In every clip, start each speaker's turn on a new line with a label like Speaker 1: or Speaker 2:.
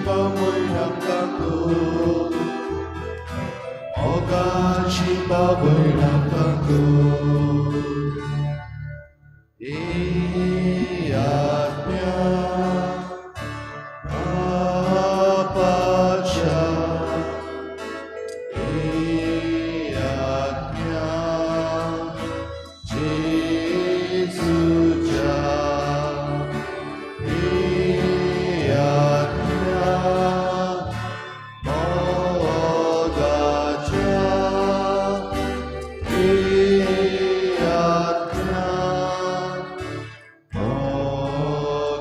Speaker 1: पावय आमकां कर, मोगाची पावय आमकां कर. हे आत्म्या बापाच्या, हे आत्म्या जेजूच्या, हे आत्म्या मोगाच्या, हे आत्म्या मोगाच्या.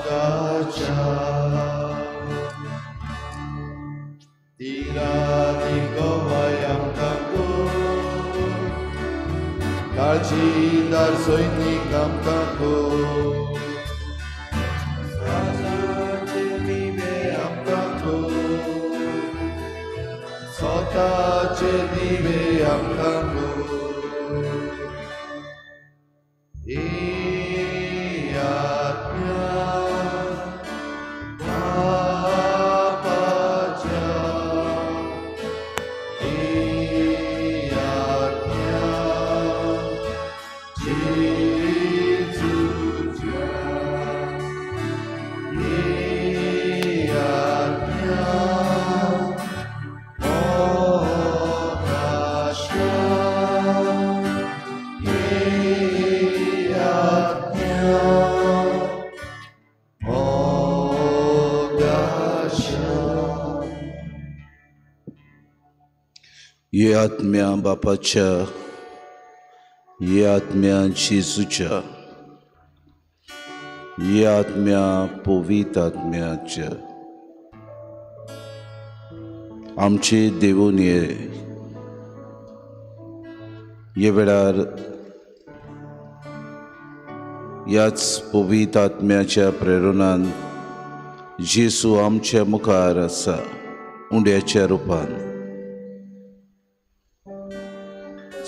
Speaker 1: तिरानी गवाय आमकां कर, काळजीदार सैनीक आमकां कर, साजाचे दिवे आमकां कर, स्वताचे दिवे आमकां कर. हे आत्म्या बापाच्या, हे आत्म्या जेजूच्या, हे आत्म्या मोगाच्या, हे आत्म्या मोगाच्या.
Speaker 2: हे आत्म्या बापाच्या, हे आत्म्या जेजूच्या, हे आत्म्या पवित्र आत्म्याच्या. आमचे देवून ये हे वेळार ह्याच पवित्र आत्म्याच्या प्रेरणान जेजू आमच्या मुखार आसा उंड्याच्या रुपान.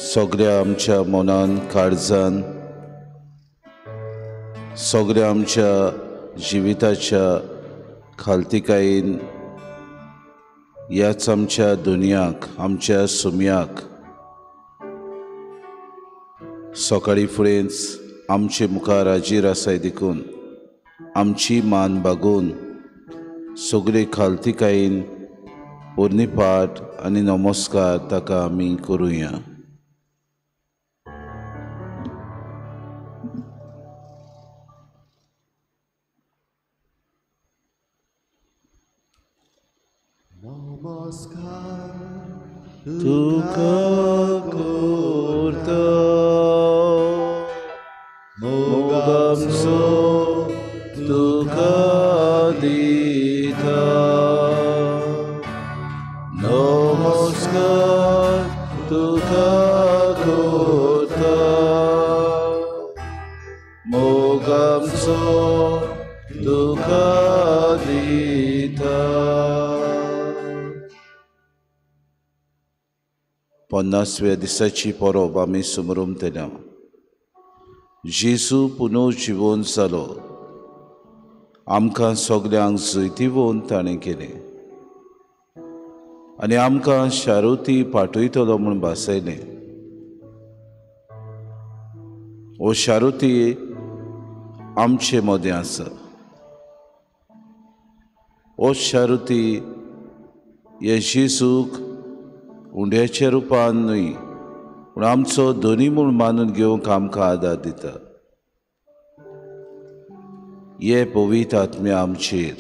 Speaker 2: सगळ्या आमच्या मनान, काळजान, सगळ्या आमच्या जिविताच्या खालतिकायेन ह्याच आमच्या दुनियाक, आमच्या सुम्याक सकाळी फुडेंच आमचे मुखार हाजीर आसाय देखून आमची मान बागोवन सगळे खालतिकायेन पोरणीपाठ आनी नमस्कार ताका आमी करुया.
Speaker 1: नमस्कार
Speaker 2: तुका करता मोगाचो तुका दिता, नमस्कार तुका करता मोगाचो तुका दिता. 50व्या दिसाची परब आमी सुमरमतल्या. जेजू पुनर्जिवन जालो, आमकां सगल्यांक जैतिवंत ताणें केलें आनी आमकां शारुती पाठयतलो म्हूण भासयलें. हो शारुती आमचे मदें आसा. हो शारुती हे जेजूक उंड्याच्या रुपान न्हय पूण आमचो धनी म्हूण मानून घेवंक आमकां आदार दिता. हे पवित्र आत्म्या आमचेर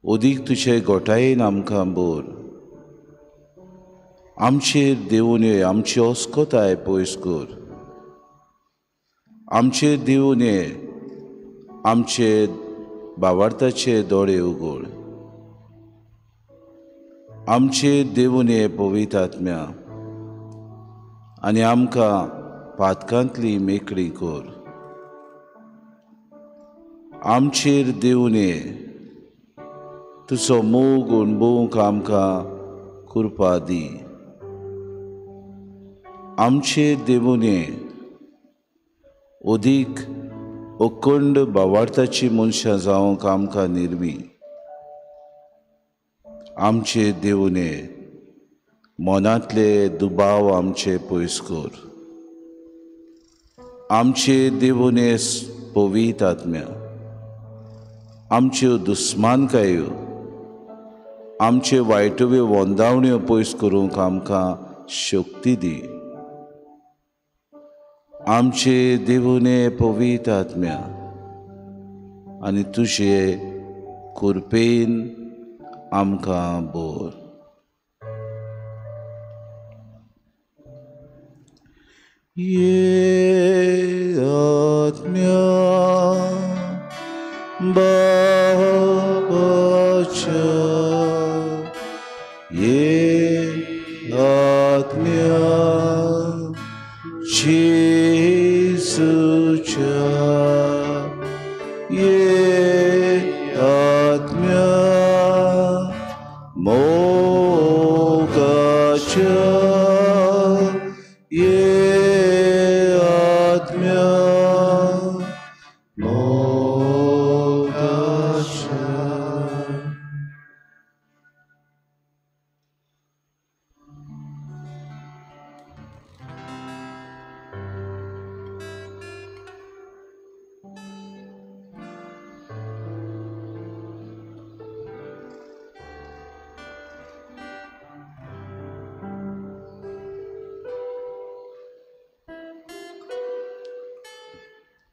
Speaker 2: अदीक तुजे गोठायेन आमकां भर, आमचेर देवून ये, आमची अस्कताय पयस कर, आमचेर देवून ये, आमचे बावार्थाचे दोळे उगड, आमचेर देवून ये पवित्र आत्म्या आनी आमकां पातकांतली मेकळी कर. आमचेर देवून ये, तुजो मोग अणभवूंक आमकां कृपा दी. आमचेर देवून ये, अदीक अखंड बावार्थाची मनशां जावंक आमकां निर्मी. आमचे देवने मनांतले दुबाव आमचे पयस कर. आमचे देवने पवित्र आत्म्या आमच्यो दुस्मानकायो आमचे वायटव्यो वंदावण्यो पयस करूंक आमकां शक्ती दी. आमचे देवने पवित्र आत्म्या आनी तुजे कृपेन आमकां बोर. ये आत्म्या बाबाच्या ये आत्म्या जेजूच्या ये आत्म्या मोगाच्या ये आत्म्या मोगाच्या.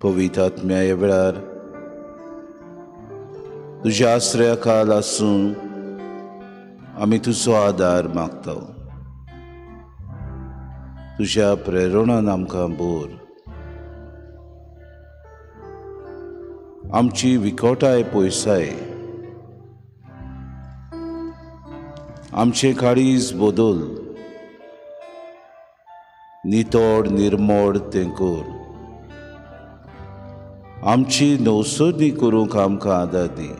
Speaker 2: पवित्र आत्म्या ह्या वेळार तुज्या आश्रया खाल आसून आमी तुजो आदार मागता. तुज्या प्रेरणान आमकां बोर. आमची विकोटाय पयसाय आमचें काळीज बदल नितोड निर्मोड तें कर. आमची नवसोदणी करूंक आमकां आदार दी.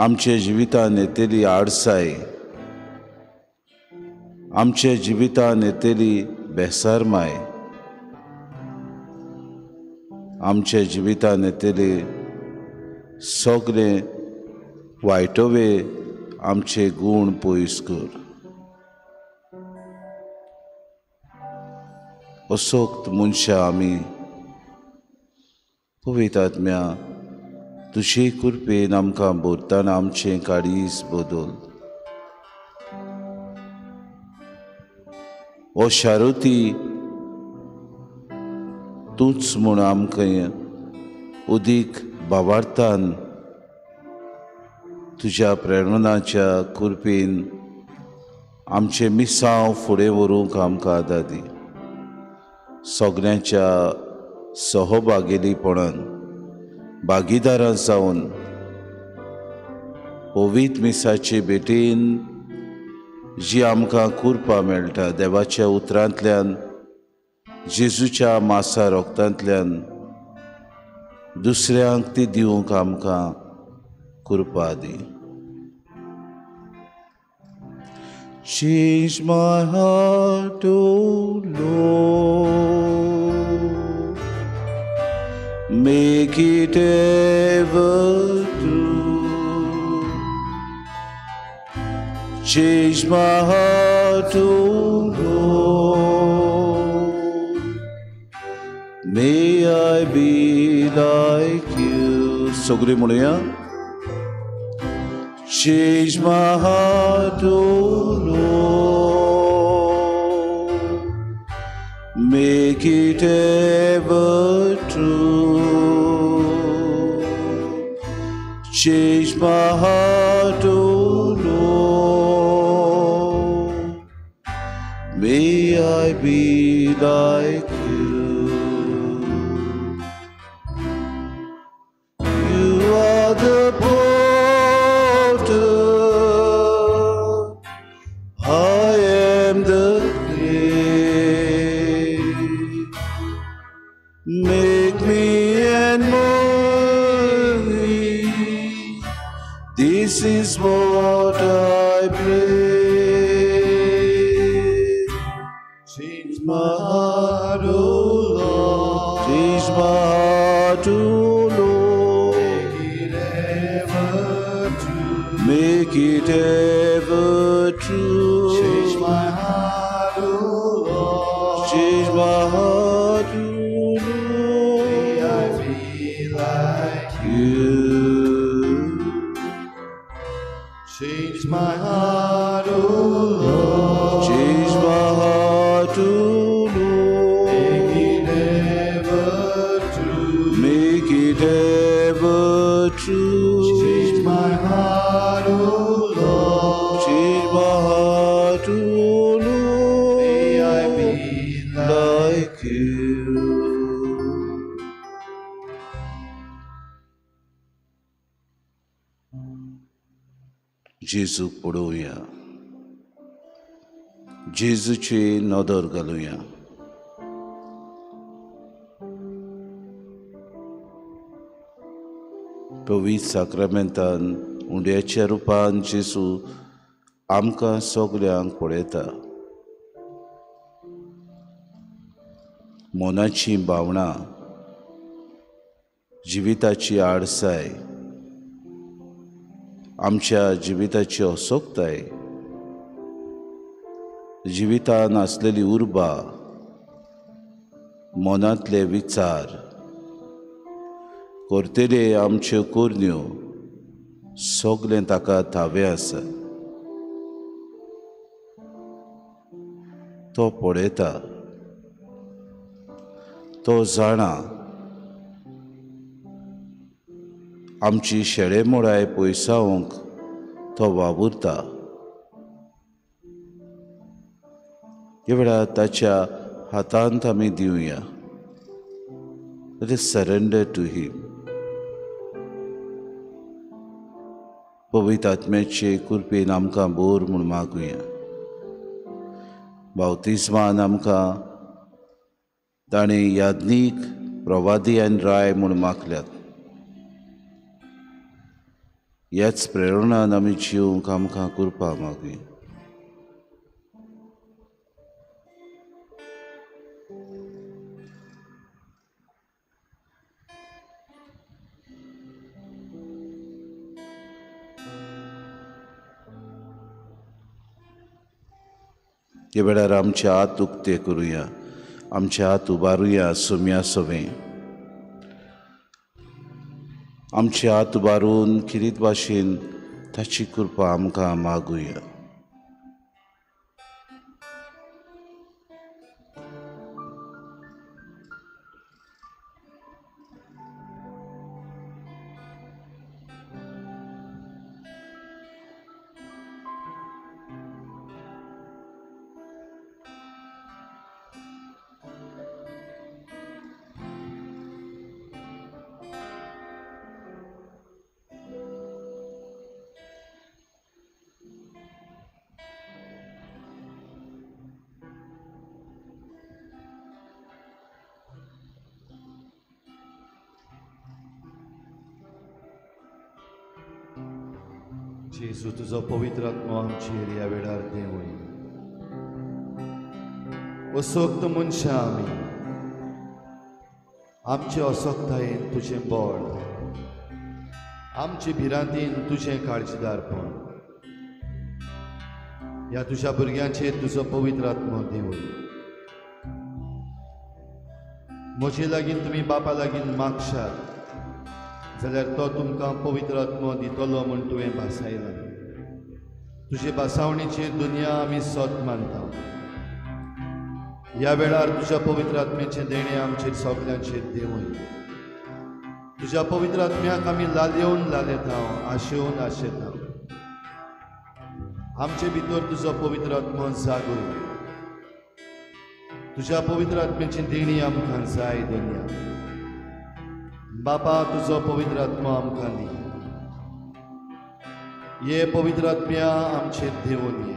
Speaker 2: आमच्या जिवितान येतली आडसाय आमच्या जिवितान येतली बेसारमाय आमच्या जिवितान येतली सगळे वायटवे आमचे गूण पयस कर. असोक्त मनशां आमी पवित्र आत्म्या तुजे कृपेन आमकां भरतना आमचें काळीज बदल. ओ शारुती तूंच म्हूण आमकां उदीक भावार्थान तुज्या प्रेरणाच्या कृपेन आमचें मिसांव फुडें व्हरूंक आमकां आदार दी. सगळ्यांच्या सहभागेलीपणान भागीदारां जावन पवित्र मिसाचे भेटेन जी आमकां कृपा मेळटा देवाच्या उतरांतल्यान जेजूच्या मासा रोगतांतल्यान दुसऱ्यांक ती दिवंक आमकां कृपा दी. Change my heart, O Lord, make it ever true. Change my heart, O Lord, may I be like you. सगळी म्हणूया. Change my heart, O Lord, make it ever true. Change my heart, O Lord, may I be like you. You are the potter, I am the clay. Make me and mold me. This is what I pray.
Speaker 1: Change my heart, O Lord.
Speaker 2: Change my heart, O Lord.
Speaker 1: Make it ever
Speaker 2: ever true.
Speaker 1: Change my heart, O Lord.
Speaker 2: Change my heart, O Lord.
Speaker 1: May I be
Speaker 2: like you. जेजूक पळोवया, जेजूची नदर घालुया. पवित्र साक्रामेंतान उंड्याच्या रुपान जेजू आमकां सगल्यांक पळयता. मनाची भावना, जिविताची आडसाय, आमच्या जिविताची असोक्ताय, जिवितान आसलेली उर्बा, मनांतले विचार, करतले आमच्यो करण्यो सगळें ताका थावें आसा. तो पळयता, तो जाणा आमची शेळेमोडाय पयसावंक तो वावुरता. ह्या वेळार ताच्या हातांत आमी दिवया. Let us surrender to him. पवित्र आत्म्याचे कृपेन आमकां बोर म्हूण मागुया. बावतिस्मान आमकां ताणें याज्ञीक, प्रवादी आनी राय म्हूण मागल्यात. ह्याच प्रेरणान आमी जिवंक आमकां कृपा मागुया. ह्या वेळार आमचे हात उक्ते करुया, आमचे हात उबारुया सुम्या सवें. आमचे हात उबारून किरीत भाशेन ताची कृपा आमकां मागुया.
Speaker 1: जेजू तुजो पवित्र आत्मो आमचेर ह्या वेळार देंवय. असोक्त मनशां आमी, आमचे असोक्तायेन तुजें बळ, आमचे भिरांतीन तुजें काळजीदारपण. ह्या तुज्या भुरग्यांचेर तुजो पवित्र आत्मो देंवय. म्हजे लागीं तुमी बापा लागीं मागशात जाल्यार तो तुमकां पवित्र आत्मो दितलो म्हूण तुवें भासायलां. तुजे भासावणीचेर दुनिया आमी सत मानता. ह्या वेळार तुज्या पवित्र आत्म्याचें देणें आमचेर सगल्यांचेर देंवय. तुज्या पवित्र आत्म्याक आमी लालेवन लालेता, आशेवन आशेता. आमचे भितर तुजो पवित्र आत्मो जागय. तुज्या पवित्र आत्म्याचें देणी आमकां जाय दुनिया. बापा तुजो पवित्र आत्मो आमकां दी. ये पवित्र आत्म्या आमचेर देंवून ये.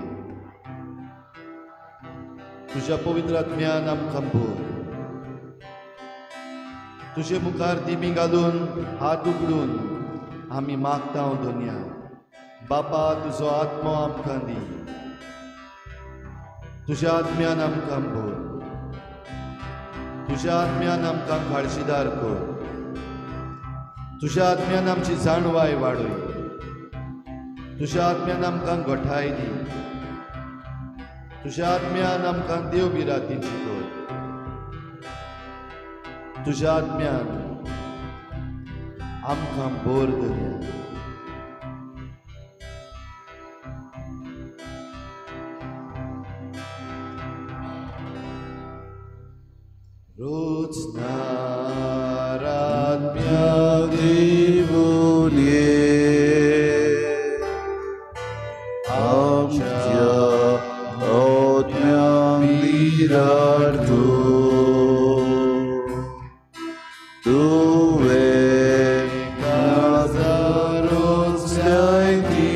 Speaker 1: तुज्या पवित्र आत्म्यान आमकां भर. तुजे मुखार दिमी घालून हात उगडून आमी मागता दुनिया. बापा तुजो आत्मो आमकां दी. तुज्या आत्म्यान आमकां भर. तुज्या आत्म्यान आमकां काळजीदार कर. तुज्या आत्म्यान आमची जाणवाय वाडय. तुज्या आत्म्यान आमकां गोठाय दी. तुज्या आत्म्यान आमकां देव भिरांतीची कर. तुज्या आत्म्यान आमकां बोर दर्या. रोज नारात्म्या
Speaker 2: दिवून ये आमच्या आत्म्यांक निरार तुवें काळजां रोचल्याय ती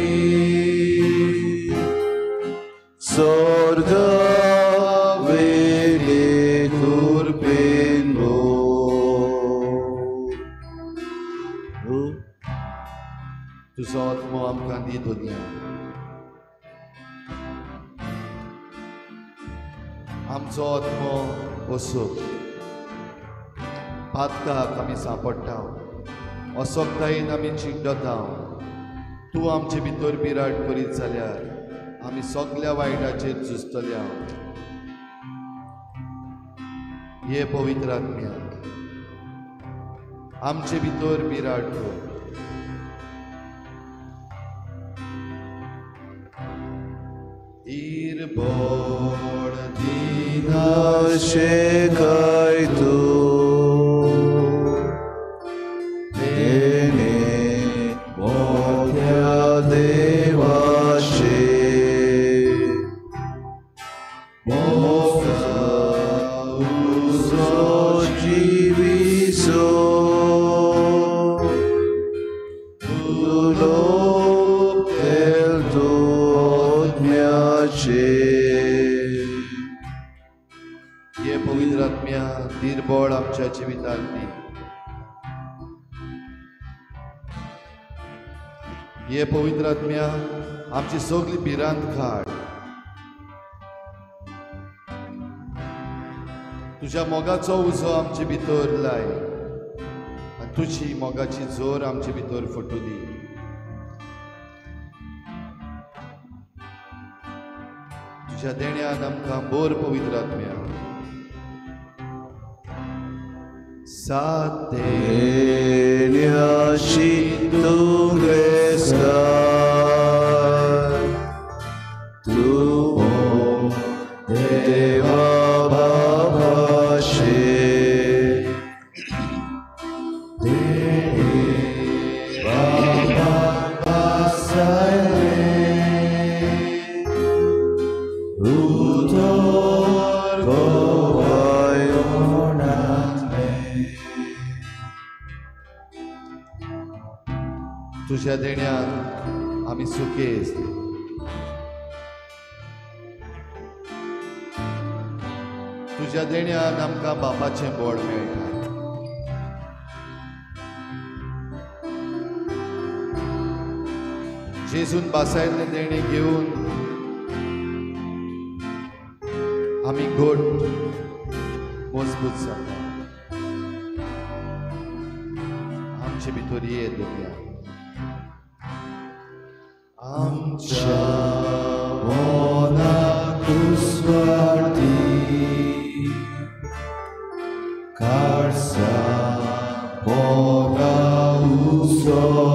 Speaker 2: स्वर्गा वेले कृपेन
Speaker 1: तुजो आत्मो आमकां दी दुनिया आमचो आत्मो असो पातकाक आमी सांपडटा असक्तायेन आमी चिड्डता तूं आमचे भितर बिराड करीत जाल्यार आमी सगल्या वायटाचेर झुजतले. हे पवित्र आत्म्या आमचे भितर बिराड कर. इरबोड
Speaker 2: दिनाशे काय तूं तेणे मोठ्या देवाशे मोगा उजो जिविसो तुलो तेल तूं आत्म्याचे.
Speaker 1: हे पवित्र आत्म्या निर्बळ आमच्या जिवितांत दी. हे पवित्र आत्म्या आमची सगळी भिरांत काड. तुज्या मोगाचो उजो आमचे भितर लाय आनी तुजी मोगाची जोर आमचे भितर फुटू दी. तुज्या देण्यान आमकां बोर पवित्र आत्म्या. सात
Speaker 2: देण्याशी तूं ग्रेस्तार तूं देवा बाबाशे देणे बाबा बासायले उतर गोवाय कोणातले.
Speaker 1: तुज्या देण्यान आमी सुखेस्त. तुज्या देण्यान आमकां बापाचें बळ मेळटा. जेजून बासायल्लें देणें घेवन आमी घट मजबूत जाता. आमचे भितर ये दुनिया आमच्या मनाक उस्वाटी काळसा मोगा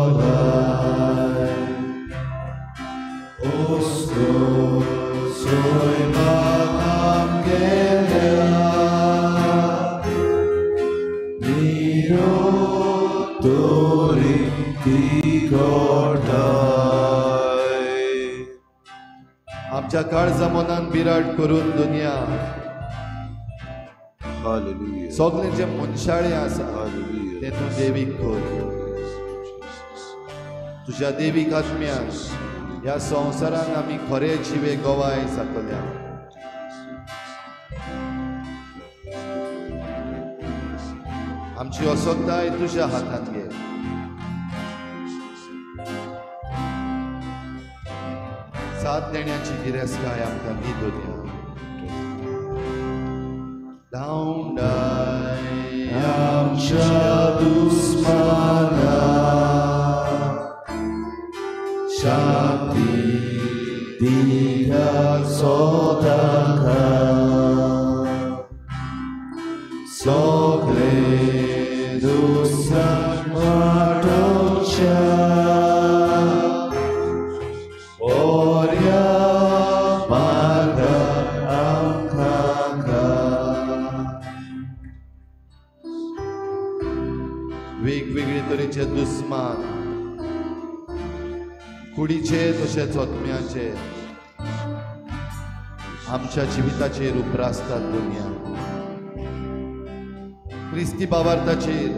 Speaker 1: उसोलाय ओस्तो सोयमाक आमगेल्या निरो
Speaker 2: तोरी ती कोटाय.
Speaker 1: आमच्या काळजा मनान बिराड करून दुनिया सगळे जे मनशाळे आसा ते तूं देवीक कर. तुज्या देवीक आत्म्यान ह्या संवसारान आमी खरे जिवे गवाय जातल्या. आमची असक्ताय तुज्या हातांत घे. साथ देण्याची गिरेस्तकाय आमकां दी दुनिया. धांवडाय
Speaker 2: आमच्या दुस्माना शांती दिता सोदाका सगळे दुसऱ्यांक वाटोवच्या बऱ्या मार्गा आमकां.
Speaker 1: वेगवेगळे तरेचे दुस्मान, कुडीचे तशेंच आत्म्याचे आमच्या जिविताचेर उप्रासतात दुनिया. क्रिस्ती बाबार्थाचेर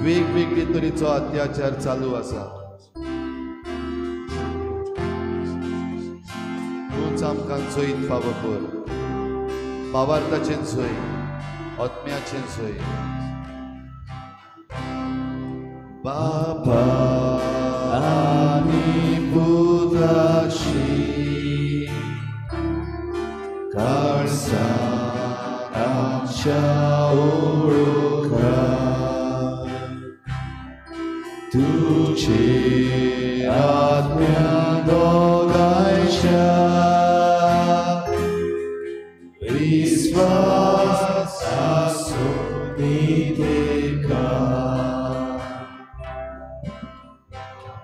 Speaker 1: वेगवेगळे तरेचो अत्याचार चालू आसा. तूंच आमकां जैत फावो कर, बाबार्थाचें जैत, आत्म्याचें जैत. बाबा आनी पुताशी काळसां आमच्या ओळखा, तुझे आत्म्या दोगांयच्या विस्वास आसूं तेका.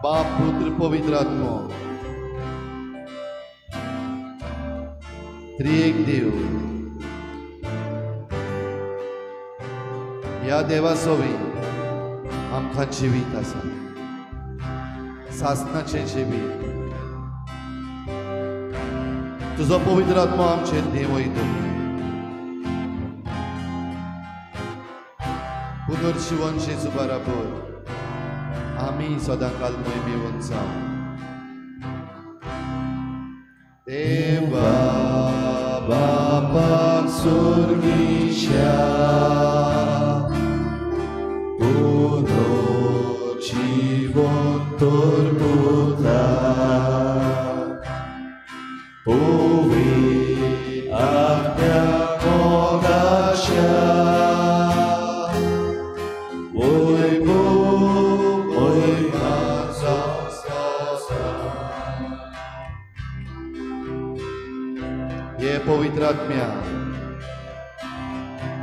Speaker 1: बाप, पुत्र, पवित्र आत्मो, त्रिएक देव, ह्या देवा सोवी आमकां जिवीत आसा, सासनाचें जिवीत. तुजो पवित्र आत्मो आमचेर देंवय दुनिया. पुनर्जिवन जेजू बराबर आमी सदांकाल मोहिमेवंत जावं. देवा बापाक सुर्गीच्या पुनर्जिवन तर पुता, पवित्र आत्म्या मोगाच्या पवित्र आत्म्या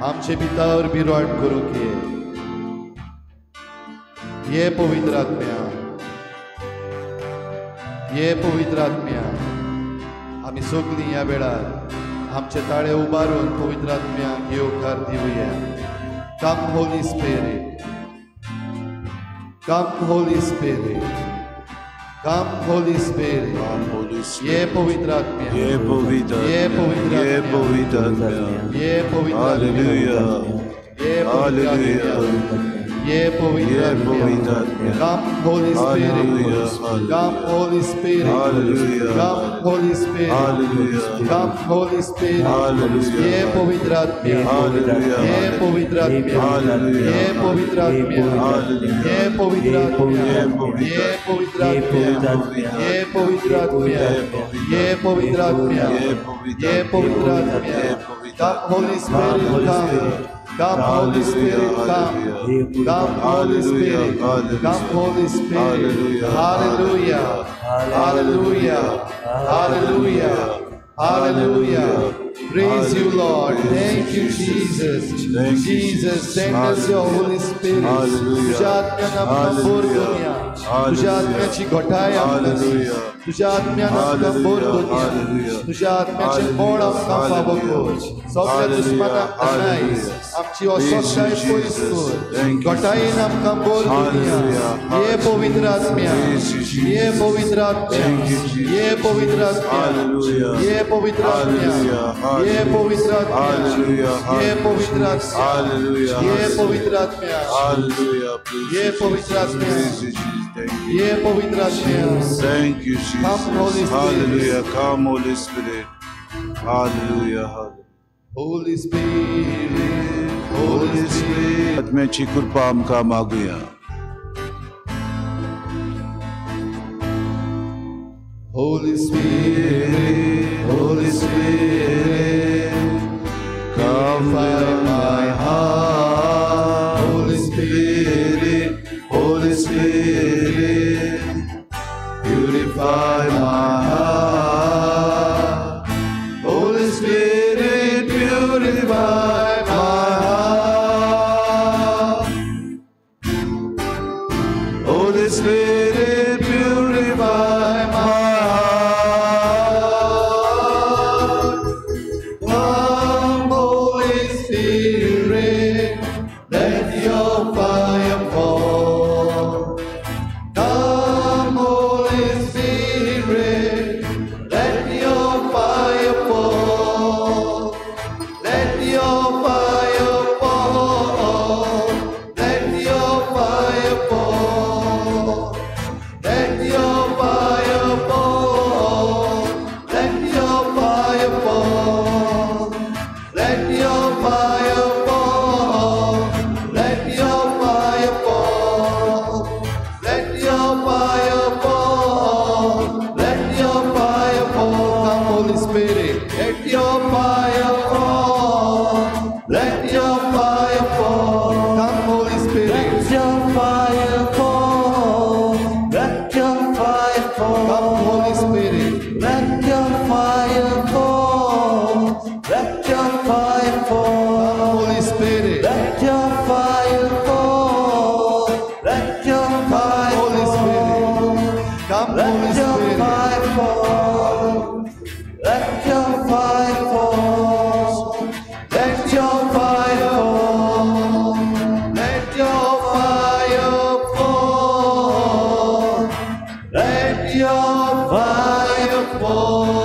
Speaker 1: आमचे भितर बिराड करूंक ये. ये पवित्र आत्म्या, ये पवित्र आत्म्या, आमी सगळीं ह्या वेळार आमचे ताळे उबारून पवित्र आत्म्याक येवकार दिवया. Come Holy Spirit, come Holy Spirit, come Holy Spirit. ये पवित्र आत्म्या,
Speaker 2: ये पवित्र,
Speaker 1: ये पवित्र,
Speaker 2: ये पवित्र आत्म्या,
Speaker 1: ये पवित्र
Speaker 2: हालेलुया,
Speaker 1: ये पवित्र आत्म्या, ये पवित्र आत्म्या. Come Holy Spirit, come Holy Spirit, come Holy Spirit, come Holy Spirit. ये पवित्र आत्म्या, ये पवित्र आत्म्या, ये पवित्र आत्म्या, ये पवित्र आत्म्या, ये पवित्र आत्म्या, ये पवित्र आत्म्या, ये पवित्र आत्म्या, ये पवित्र आत्म्या. Come Holy Spirit, come. Come Holy Spirit, come. Come Holy Spirit, come Holy Spirit. Hallelujah, hallelujah, hallelujah, hallelujah. Praise you, Lord. Thank you, Jesus. Jesus, send us your Holy Spirit. तुझ्या आत्म्यान आमकां बोर दुनिया, तुझ्या आत्म्याची घटाय आमकां दी, तुझ्या आत्म्यान आमकां बोर दुनिया, तुझ्या आत्म्याचें बळ आमकां फावो कर. सगळ्या दुस्मानाक धाडाय, आमची अस्वस्थताय पयस कर, घटायेन आमकां बोर दुनिया. ये पवित्र आत्म्या, ये पवित्र आत्म्या, ये पवित्र आत्म्या, ये पवित्र आत्म्या, ये पवित्र आत्म्या, ये पवित्र आत्म्या, ये पवित्र आत्म्या, ये पवित्र आत्म्या, ये पवित्र आत्म्या.
Speaker 2: Thank you, Jesus.
Speaker 1: Come, Holy Spirit.
Speaker 2: Hallelujah. Come, Holy Spirit. Hallelujah.
Speaker 1: Holy Spirit, Holy Spirit.
Speaker 2: आत्म्याची कृपा आमकां मागुया.
Speaker 1: Holy Spirit, Holy Spirit,
Speaker 2: come
Speaker 1: purify my heart. Holy Spirit, Holy Spirit, purify my heart. Holy Spirit, purify my heart. Holy Spirit, purify my heart. Come, Holy Spirit, let your fire fall. Let your fire fall.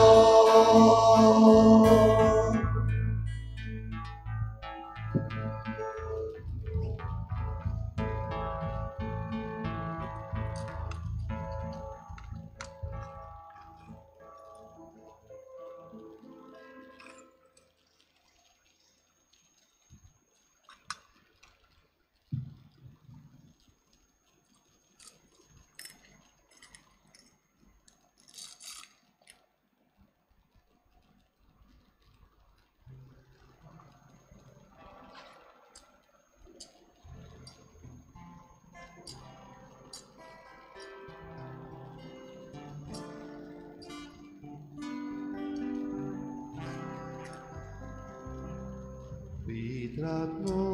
Speaker 1: Vitratmo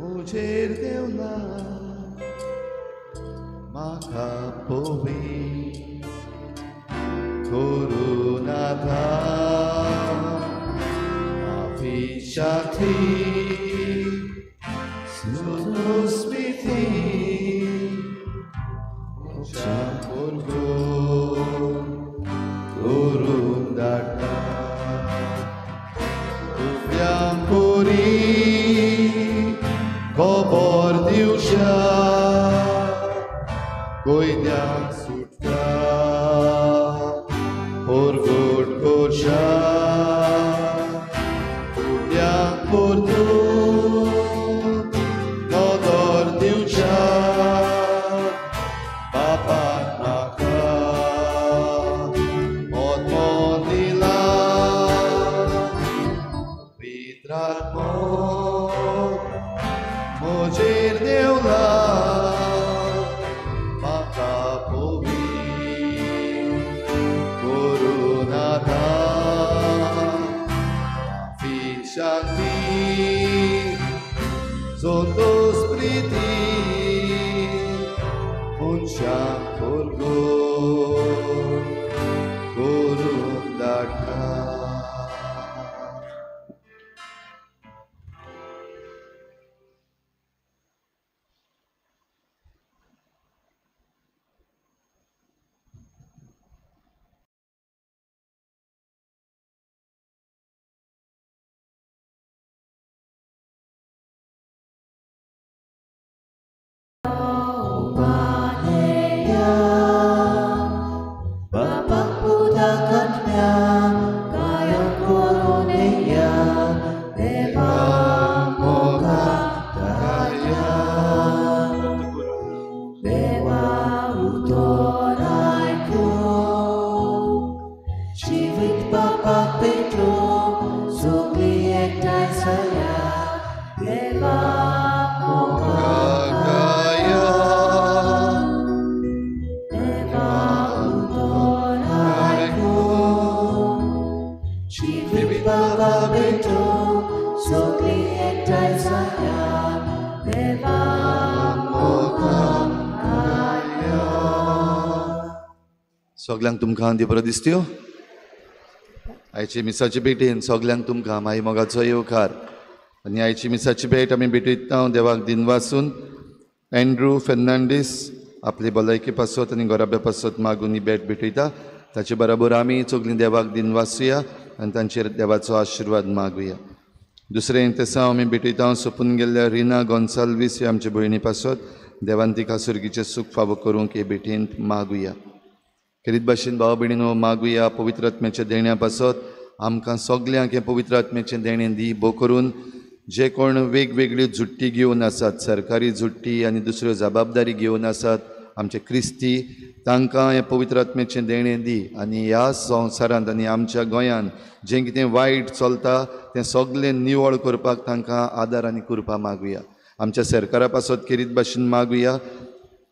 Speaker 1: मुझेर देवला म्हाका पवी करुणाथा माफी शांती सुस्मिती म्हज्या पोरगो करून धाडटा खबर दिवशा कोयद्यांक सुटका परगट करशा फुड्यांक परतून नदर दिवशा बापान म्हाका आत्मो दिला पवित्रात्मो म्हजेर देवला म्हाका पवी करुणाथा माफी शांती संतोष प्रिती मनशांक परगट करून धाडटा. सगल्यांक तुमकां दी बरो दिसत्यो आयची मिसाची भेटेन सगल्यांक तुमकां माई मोगाचो येवकार आनी आयची मिसाची भेट आमी भेटयता देवाक दिनवासून एंड्रू फेर्नांडीस आपली भलायकी पासत आनी घराब्या पासत मागून ही भेट भेटयता. ताचे बराबर आमी सगळीं देवाक दिनवासूया आनी तांचेर देवाचो आशिर्वाद मागुया. दुसरें तेसांव आमी भेटयता सोंपून गेल्ल्या रिना गोन्साल्वीस ह्या आमचे भयणी पासत देवान तिका सुर्गीचें सूख फावो करूंक हे भेटेंत मागुया. खेरीत भाशेन भाव भयणीनो मागुया पवित्र आत्म्याच्या देण्या पासत आमकां सगल्यांक हें पवित्र आत्म्याचें देणें दी भो करून जे कोण वेगवेगळ्यो झुट्टी घेवन आसात, सरकारी झुट्टी आनी दुसऱ्यो जबाबदारी घेवन आसात आमचे क्रिस्ती, तांकां हें पवित्र आत्म्याचें देणें दी आनी ह्या संवसारांत आनी आमच्या गोंयांत जें कितें वायट चलता तें सगलें निवळ करपाक तांकां आदार आनी कृपा मागुया. आमच्या सरकारा पासत खेरीत भाशेन मागुया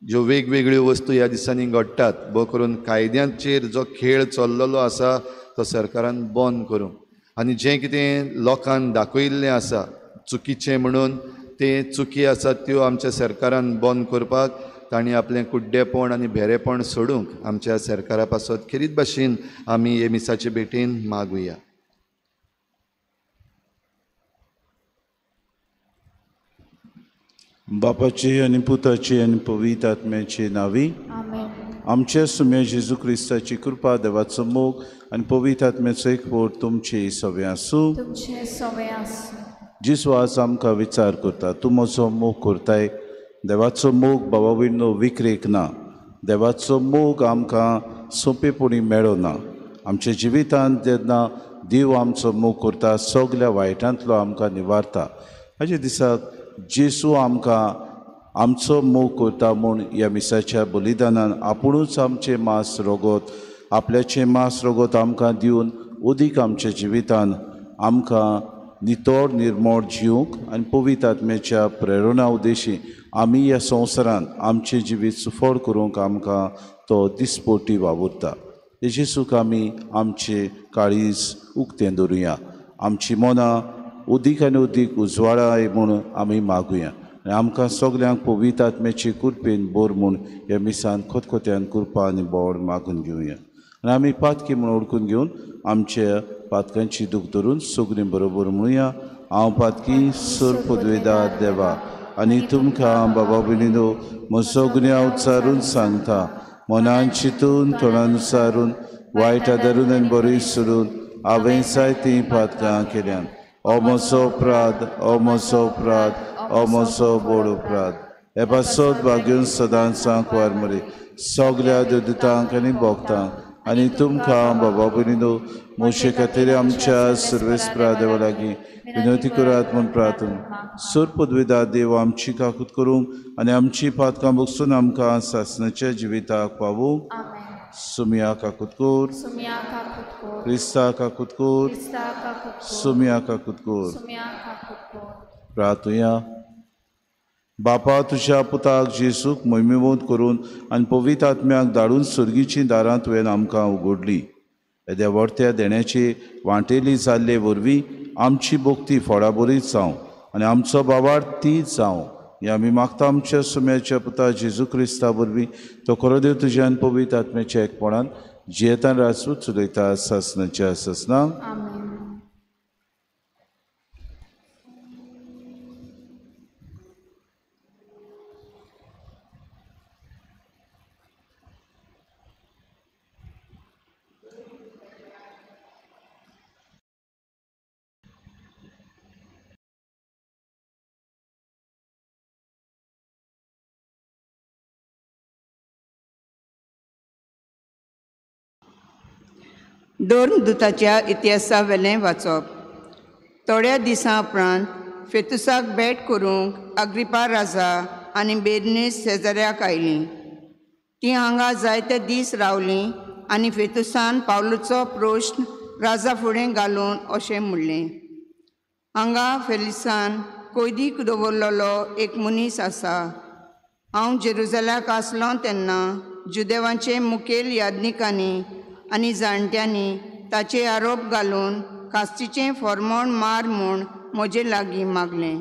Speaker 1: ज्यो वेगवेगळ्यो वस्तू ह्या दिसांनी घडटात भो करून कायद्यांचेर जो खेळ चल्लेलो आसा तो सरकारान बंद करूंक आनी जें कितें लोकांक दाखयल्लें आसा चुकीचें म्हणून तें चुकी आसा त्यो आमच्या सरकारान बंद करपाक तांणी आपलें कुड्डेपण आनी भेरेपण सोडूंक आमच्या सरकारा पासत खेरीत भाशेन आमी हे मिसाचे भेटेन मागुया.
Speaker 2: बापाचे आनी पुताचे आनी पवित्र आत्म्याचे नांवी
Speaker 3: आमेन.
Speaker 2: आमच्या सुम्या जेजू क्रिस्ताची कृपा, देवाचो मोग आनी पवित्र आत्म्याचो एकवट तुमचे सवे आसूं.
Speaker 3: तुमचे सवे आसूं.
Speaker 2: जेजू आज आमकां विचार करता, तूं म्हजो मोग करताय. देवाचो मोग बाबा भयणीनो विक्रेक ना. देवाचो मोग आमकां सोंपेपणी मेळना. आमच्या जिवितांत जेन्ना देव आमचो मोग करता, सगल्या वायटांतलो आमकां निवारता. हाजे दिसाक जेजू आमकां आमचो मोग करता म्हूण ह्या मिसाच्या बलिदानान आपुणूच आमचें मांस रगत, आपल्याचें मांस रगत आमकां दिवन अदीक आमच्या जिवितान आमकां नितळ निर्मळ जिवंक आनी पवित्र आत्म्याच्या प्रेरणा उद्देशी आमी ह्या संवसारांत आमचें जिवीत सुफळ करूंक आमकां तो दिसपोटी वावुरता. जेजूक आमी आमचें काळीज उक्तें दवरुया, आमची मनां उदीक आनी उदीक उजवाडाय म्हूण आमी मागुया आनी आमकां सगल्यांक पवित्र आत्म्याची कृपेन बोर म्हूण ह्या मिसान खतखत्यान कृपा आनी बोड मागून घेवया. आनी आमी पातकी म्हूण ओळखून घेवन आमच्या पातकांची दूख धरून सगळीं बरोबर म्हणुया, हांव पातकी सर पदवेदार देवा आनी तुमकां बाबा भयणीनो म्हजो गुन्यांव उच्चारून सांगता. मनान चिंतून, तोंडान उच्चारून, वायट आदारून आनी बरी सोडून हांवें जायतीं पातकां केल्यान. ओ म्हजो अपराध, ओ म्हजो अपराध, ओ म्हजो व्हड अपराध. हे पासत भाग्यून सदांच सांकवार मरे सगल्या देवदूतांक आनी भक्तांक आनी तुमकां बाबा भयणीनो म्हजे खातीर आमच्या सर्वेस्परा देवा लागीं विनवती करात म्हूण प्रार्थना. सर पदवेदार देव आमची काकूत करूंक आनी आमची पातकां बगसून आमकां सासणाच्या जिविताक पावूंक. सुमिया काकूत कर, क्रिस्ता काकूत कर, सुमिया काकूत कर. प्रार्थुया. बापा, तुज्या पुताक जेजूक मोहिमेवंत करून आनी पवित्र आत्म्याक धाडून सर्गीचीं दारां तुवें आमकां उगडली. येद्या व्हडत्या देण्याची वांटेली जाल्ले वरवीं आमची भक्ती फोडाबरीत जावं आनी आमचो बाबार ती जावं हें आमी मागता आमच्या सुम्याच्या पुता जेजू क्रिस्ता वरवीं. तो खरो देव तुज्यान पवित्र आत्म्याच्या एकपणान जियेतान राजपूत चलयता सासणाच्या सासणाक.
Speaker 4: धर्मदूताच्या इतिहासावेलें वाचप. थोड्या दिसां उपरांत फेतुसाक भेट करूंक अग्रिपा राजा आनी बेर्नीस शेजाऱ्याक आयलीं. तीं हांगा जायते दीस रावलीं आनी फेतुसान पावलूचो प्रश्न राजा फुडें घालून अशें म्हणलें, हांगा फेलिसान कोयदीक दवरलेलो एक मनीस आसा. हांव जेरुजलाक आसलो तेन्ना जुदेवांचे मुखेल याज्ञिकांनी आनी जाणट्यांनी ताचे आरोप घालून कास्तीचें फॉर्मोण मार म्हूण म्हजे लागीं मागलें.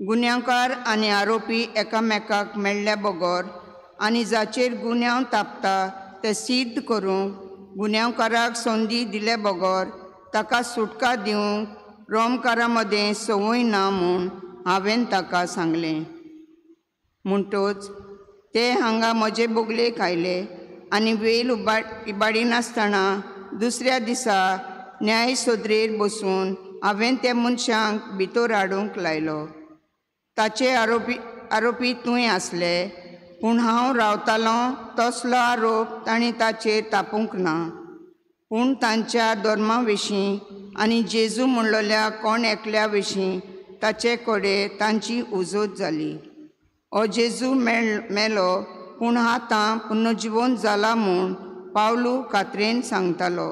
Speaker 4: गुन्यांवकार आनी आरोपी एकामेकाक मेळ्ळ्या बगर आनी जाचेर गुन्यांव तापता ते सिद्ध करूंक गुन्यांवकाराक संदी दिले बगर ताका सुटका दिवंक रोमकारां मदें संवय ना म्हूण हांवें ताका सांगलें. म्हणटच ते हांगा म्हजे बोगलेक आयले आनी वेल इबाडिनासतना दुसऱ्या दिसा न्याय सोदरेर बसून हांवें त्या मनशांक भितर हाडूंक लायलो. ताचे आरोपी तूंय आसले, पूण हांव रावतालों तसलो आरोप तांणी ताचेर तापूंक ना. पूण तांच्या धर्मा विशीं आनी जेजू म्हणलेल्या कोण एकल्या विशीं ताचे कडेन तांची उजोत जाली. हो जेजू मेलो पूण आतां पुनर्जिवन जाला म्हूण पावलू खात्रेन सांगतालो.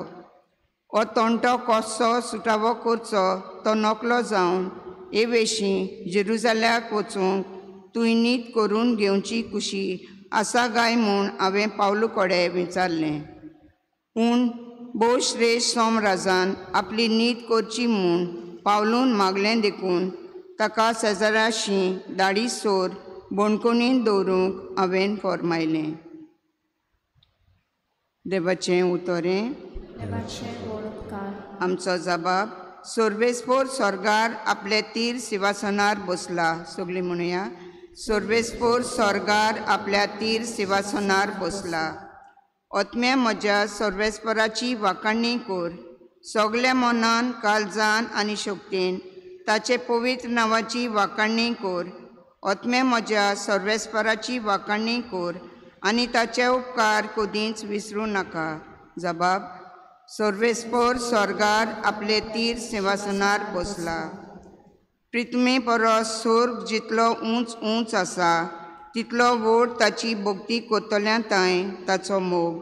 Speaker 4: हो तंटो कसो सुटावो करचो तो नकलो जावन हे विशीं जेरुजाल्याक वचूंक तुवें नीत करून घेवची कुशी आसा काय म्हूण हांवें पावलू कडेन विचारलें. पूण भोव श्रेश्ठ सोमराजान आपली नीत करची म्हूण पावलून मागलें देखून ताका शेजाराशी दाडी सोर बणकोणीन दवरूंक हांवें फॉर्मायलें. देवाचें उतरें. आमचो जबाब सर्वेस्पोर स्वर्गार आपले तीर सिंहासनार बसला. सगळीं म्हणुया, सर्वेस्पोर स्वर्गार आपल्या तीर सिंहासनार बसला. आत्म्या म्हज्या सर्वेस्पराची वाखाणणी कर. सगल्या मनान, काळजान आनी शक्तीन ताचे पवित्र नांवाची वाखाणणी कर. आत्म्या म्हज्या सर्वेस्पराची वाखाणणी कर आनी ताचे उपकार कदींच विसरूं नाका. जबाब, सर्वेस्पोर स्वर्गार आपले तीर सिंहासनार बसला. पृथ्वी परस स्वर्ग जितलो उंच उंच आसा तितलो व्हड ताची भक्ती करतल्या तांय ताचो मोग.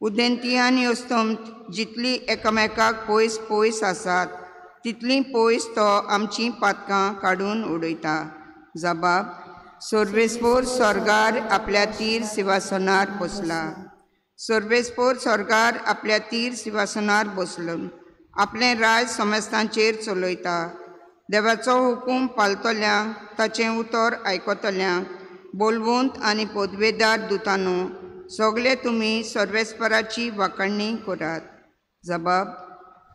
Speaker 4: उदेंती आनी अस्तंत जितली एकामेकाक पयस पयस आसात तितली पयस तो आमची पातकां काडून उडयता. जबाब, सर्वेस्पोर स्वर्गार आपल्या तीर सिंहासनार बसला. सर्वेस्पोर स्वर्गार आपल्या तीर सिंहासनार बसलो, आपलें राज समस्तांचेर चलयता. देवाचो हुकूम पाळटल्यांक, ताचें उतर आयकतल्यांक, बोलवंत आनी पदवेदार दुतानो, सगळे तुमी सर्वेस्पराची वाखाणणी करात. जबाब,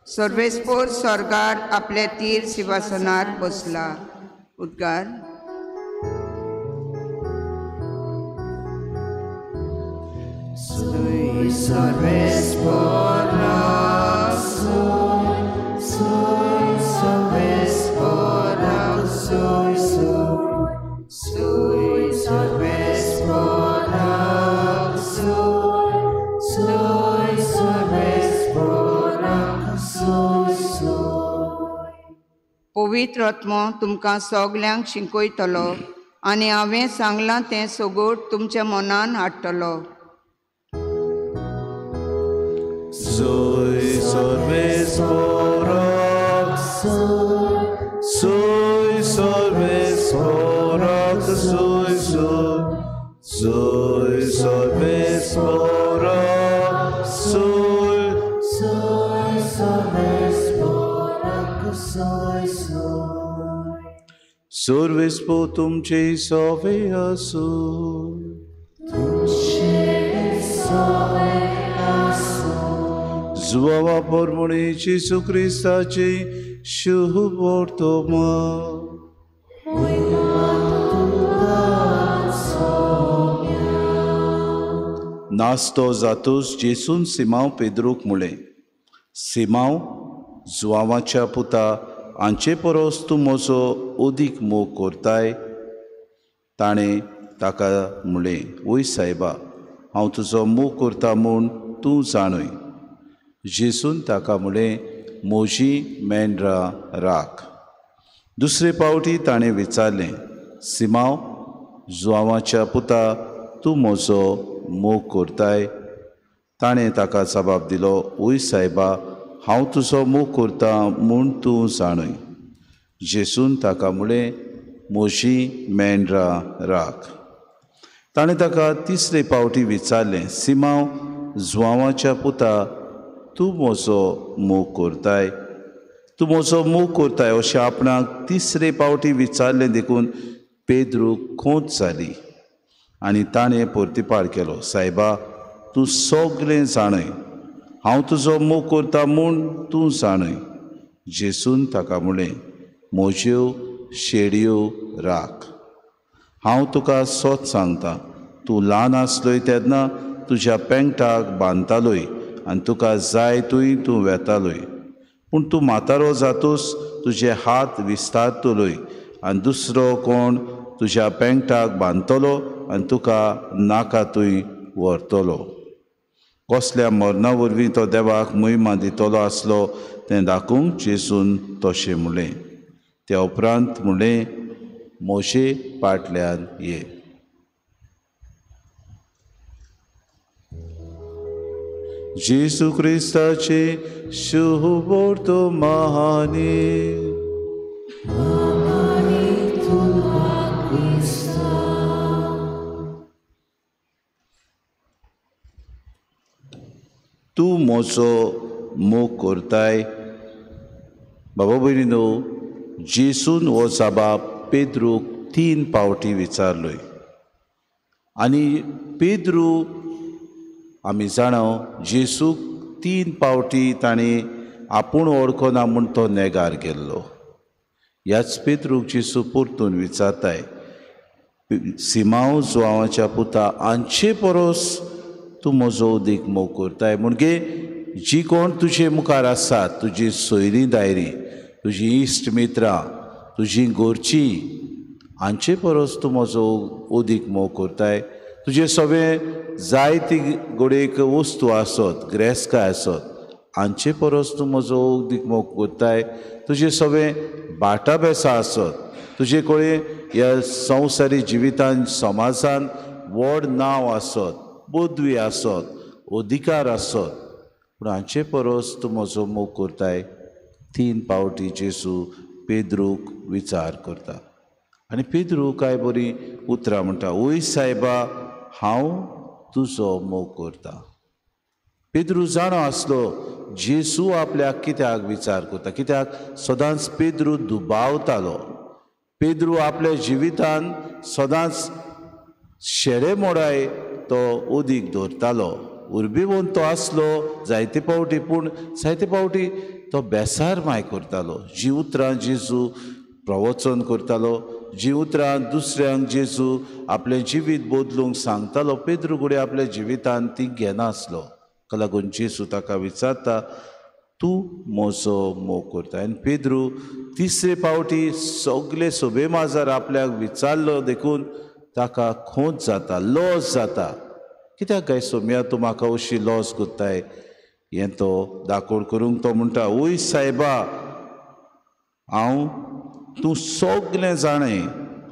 Speaker 4: सर्वेस्पोर स्वर्गार आपल्या तीर सिंहासनार बसला. उद्गार.
Speaker 3: Sui सर्वेस्पोरा, sui, sui सर्वेस्पोरा, sui, sui, sui सर्वेस्पोरा, sui, sui सर्वेस्पोरा, sui, sui.
Speaker 4: पवित्र आत्मो तुमकां सगल्यांक शिकयतलो आनी हांवें सांगलां तें सगट तुमच्या मनान हाडटलो.
Speaker 2: Sui सर्वेस्पोरा, sui सर्वेस्पोरा, sui, sui, sui सर्वेस्पोरा, sui,
Speaker 3: sui सर्वेस्पोरा, sui, sui.
Speaker 2: सर्वेस्पो तुमचे सवे आसूं.
Speaker 3: तुमचे सवे आसूं.
Speaker 2: जुवावा परमणे जेजू क्रिस्ताचे शुभ वर्तमान. नास्तो जातूच जेसून सिमांव पेद्रूक म्हळें, सिमांव, जुवावाच्या पुता, हांचे परस तूं म्हजो अदीक मोग करताय? ताणें ताका म्हळें, वय सायबा, हांव तुजो मोग करता म्हूण तूं जाणय. जेसून ताका म्हळें, म्हजी मेंढरां राख. दुसरे पावटी ताणें विचारलें, सिमांव, जुवावाच्या पुता, तूं म्हजो मोग करताय? ताणें ताका जबाब दिलो, वय सायबा, हांव तुजो मोग करता म्हूण तूं जाणय. जेसून ताका म्हळें, म्हजी मेंढरां राख. ताणें ताका तिसरे पावटी विचारलें, सिमांव, जुवावाच्या पुता, तूं म्हजो मोग करताय? तूं म्हजो मोग करताय अशें आपणाक तिसरे पावटी विचारलें देखून पेद्रूक खोंत जाली आनी ताणें परतिपाळ केलो, सायबा, तूं सगळें जाणय, हांव तुजो मोग करता म्हूण तूं जाणय. जेसून ताका म्हळें, म्हज्यो शेडयो राख. हांव तुका सत सांगता, तूं ल्हान आसलोय तेन्ना तुज्या पेंगटाक बांदतालोय आनी तुका जाय थंय तूं वेतालोय, पूण तूं म्हातारो जातूच तुजे हात विस्तारतलोय आनी दुसरो कोण तुज्या पेंगटाक बांदतलो आनी तुका नाका थंय व्हरतलो. कसल्या मरणा वरवीं तो देवाक महिमा दितलो आसलो तें दाखोवंक जेसून तशें म्हणलें. त्या उपरांत म्हणलें, म्हजे फाटल्यान ये. जेजू क्रिस्ताचे शुभ वर्तमानी. तूं म्हजो मोग करताय? बाबा भयणीनो, जेसून हो जबाब पेद्रूक 3 पावटी विचारलोय आनी पेद्रू आमी जाणा जेसूक 3 पावटी ताणें आपूण वळखना म्हूण तो नेगार गेल्लो. ह्याच पेद्रूक जेजू परतून विचारताय, सिमांव जुवांवाच्या पुता, हांचे परस तूं म्हजो अदीक मोग करताय? म्हणजे जी कोण तुजे मुखार आसात, तुजी सोयरीं दायरीं, तुजी इश्ट मित्रां, तुजी घरचीं, हांचे परस तूं म्हजो अदीक मोग करताय? तुजे सगळे जायती घडयेक वस्तू आसत, ग्रेस्काय आसत, हांचे परस तूं म्हजो अदीक मोग करताय? तुजे सगळे बाटा बेसां आसत, तुजे कडेन ह्या संवसारी जिवितान समाजान व्हड नांव आसत, पदवी आसत, अधिकार आसत, पूण हांचे परस तूं म्हजो मोग करताय? 3 पावटी जेजू पेद्रूक विचार करता आनी पेद्रू कांय बरीं उतरां म्हणटा, ओय सायबा, हांव तुजो मोग करता. पेद्रू जाणो आसलो जेजू आपल्याक कित्याक विचार करता, कित्याक सदांच पेद्रू दुबावतालो. पेद्रू आपल्या जिवितान सदांच शेडे मोडाय तो उदीक दवरतालो. उर्बेवंत तो आसलो जायते पावटी, पूण जायते पावटी तो बेसार माय करतालो. जी उतरां जेजू प्रवचन करतालो, जी उतरां दुसऱ्यांक जेजू आपलें जिवीत बदलूंक सांगतालो, पेद्रू घडये आपल्या जिवितान ती घेनासलो. ताका लागून जेजू ताका विचारता, तूं म्हजो मोग करता? आनी पेद्रू तिसरे पावटी सगळे सोबे माजार आपल्याक विचारलो देखून ताका खोंच जाता, लॉस जाता. कित्याक काय सोम्या तूं म्हाका अशी लॉस करताय? हें तो दाकोड करूंक तो म्हणटा, ओय सायबा, हांव तूं सगळें जाणें,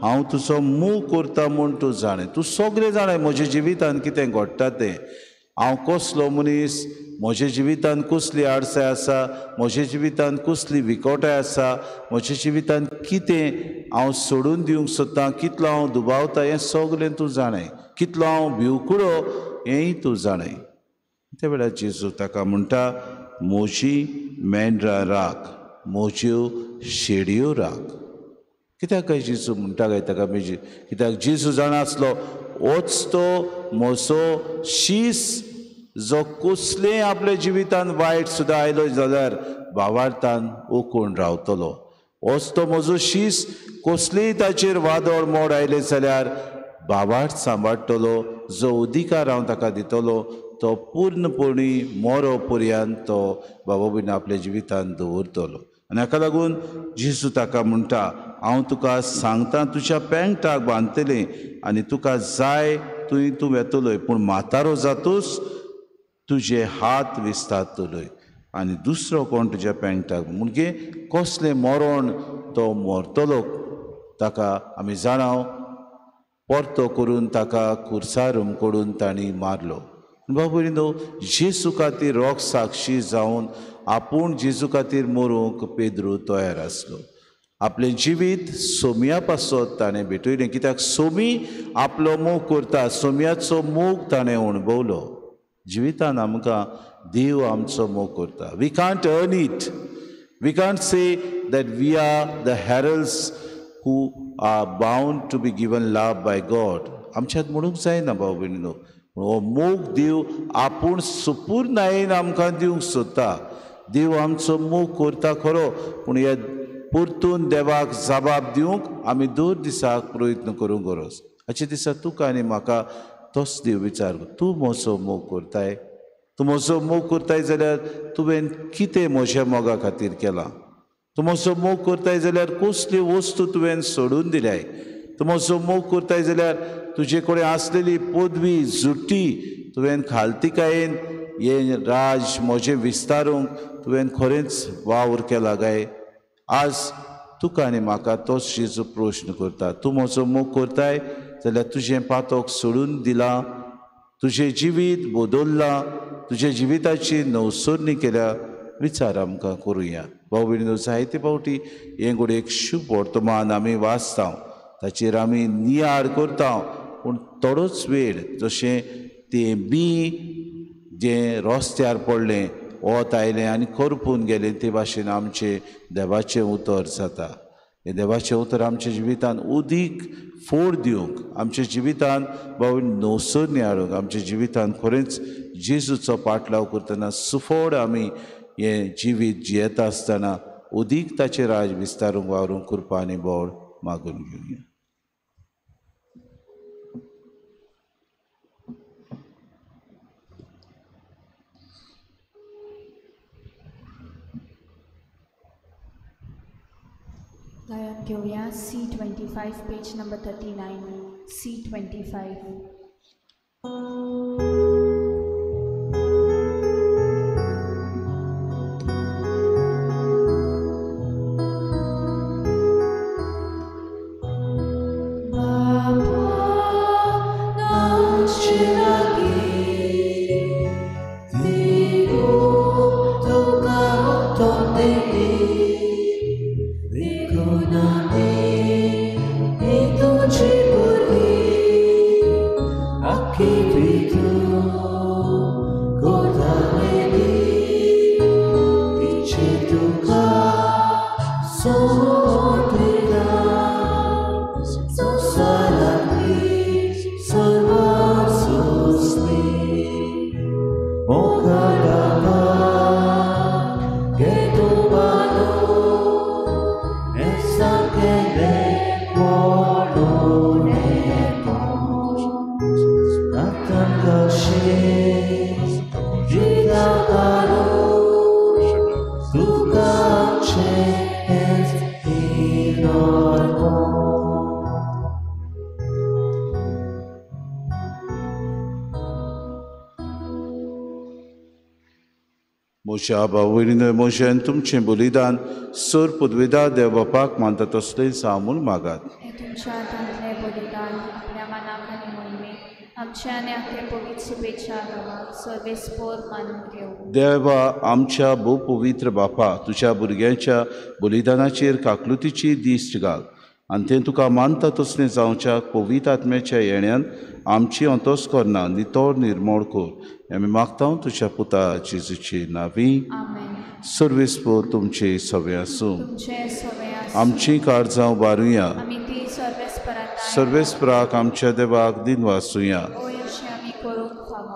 Speaker 2: हांव तुजो मोग करता म्हूण तूं जाणें, तूं सगळें जाणें म्हज्या जिवितान कितें घडटा तें, हांव कसलो मनीस, म्हज्या जिवितान कसली आडसाय आसा, म्हज्या जिवितान कसली विकोटाय आसा, म्हज्या जिवितान कितें हांव सोडून दिवंक सोदतां, कितलो हांव दुबावता, हें सगळें तूं जाणें, कितलो हांव भिवकुडो हेंय तूं जाणें. त्या वेळार जेजू ताका म्हणटा, म्हजी मेंढरां राख, म्हज्यो शेडयो राख. कित्याक काय जेजू म्हणटा काय ताका म्हजी? कित्याक जेजू जाणा आसलो होच तो म्हजो शीस जो कसलें आपल्या जिवितान वायट सुद्दां आयलो जाल्यार भावार्थान ओकून रावतलो. होच तो म्हजो शीस कसलीय ताचेर वादळ मोड आयलें जाल्यार भावार्थ सांबाळटलो, जो अधिकार हांव ताका दितलो तो पूर्णपणी मोरो पर्यंत तो बाबा भयण आपल्या जिवितान दवरतलो. आनी हाका लागून जेजू ताका म्हणटा, हांव तुका सांगता, तुज्या पेंटाक बांदतलें आनी तुका जाय तुवें तूं वेतलोय, पूण म्हातारो जातूच तुजे हात विस्तारतलोय आनी दुसरो कोण तुज्या पेंटाक. म्हणजे कसलें मरण तो मरतलो ताका आमी जाणाव, परतो करून ताका खुर्सार हुमकडून तांणी मारलो. बाबा भयणीनो, जेजू खातीर रोग साक्षी जावन आपूण जेजू खातीर मरूंक पेद्रू तयार आसलो. आपलें जिवीत सोम्या पासत ताणें भेटयलें, कित्याक सोमी आपलो मोग करता, सोम्याचो मोग ताणें अणभवलो. जिवितान आमकां देव आमचो मोग करता. We can't earn it, we can't say that we are the heralds who are bound to be given love by God. आमच्यात म्हणूंक जायना भाव भयणीनो, पूण हो मोग देव आपूण सुपूर्णायेन आमकां दिवंक सोदता. देव आमचो मोग करता खरो, पूण हे परतून देवाक जबाब दिवंक आमी दर दिसाक प्रयत्न करूंक गरज. हाचे दिसा तुका आनी म्हाका तोच देव विचार, तूं म्हजो मोग करताय? तूं म्हजो मोग करताय जाल्यार तुवें कितें म्हज्या मोगा खातीर केलां? तूं म्हजो मोग करताय जाल्यार कसली वस्तू तुवें सोडून दिल्याय? तूं म्हजो मोग करताय जाल्यार तुजे कडेन आसलेली पदवी जुटी तुवें खालतिकायेन हें राज म्हजें विस्तारूंक तुवें खरेंच वावर केला काय? आज तुका आनी म्हाका तोच जेजू प्रश्न करता, तूं म्हजो मोग करताय जाल्यार तुजें पातक सोडून दिलां, तुजें जिवीत बदल्लां, तुज्या जिविताची नवसरणी केल्या? विचार आमकां करुया. भाव भयणीनो, जायते पावटी हें घडये एक शुभ वर्तमान आमी वाचता, ताचेर आमी नियाळ करता, पूण थोडोच वेळ जशें तें बी जें रस्त्यार पडलें, वत आयलें आनी करपून गेलें, ते भाशेन आमचें देवाचें उतर जाता. हें देवाचें उतर आमच्या जिवितान उदीक फोड दिवंक, आमच्या जिवितान बाबा नवसरणी हाडूंक, आमच्या जिवितान खरेंच जेजूचो पाटलाव करतना सुफोड आमी हें जिवीत जियेता आसतना उदीक ताचें राज विस्तारूंक वावरूंक कृपा आनी बळ मागून घेवया.
Speaker 5: गायन घेवया C25 page number 39 C25.
Speaker 2: म्हज्या भाव म्हज्यान तुमचें बलिदान सर पदवेदार देव बापाक मानता तसलें हांव म्हूण मागात.
Speaker 5: तुमच्या हातांतलें बलिदान आपल्या मनाक आनी मोहिमेक आमच्या आनी आख्या पवित्र शुभेच्छा गांवाक सर्वेस्पोर मानून घेवं.
Speaker 2: देवा आमच्या भोव पवित्र बापा, तुज्या भुरग्यांच्या बलिदानाचेर काकलुतीची दिश्ट घाल आनी तें तुका मानता तसलें जावच्याक पवित्र आत्म्याच्या येण्यान आमची अंतस्करणां नितळ निर्मळ कर. आमी मागता तुज्या पुता जेजूची नावी. सर्वेस्पोर तुमचे सवे आसूं. आमची काळजां उबारुया. सर्वेस्पराक आमच्या देवाक दिन वाचुया.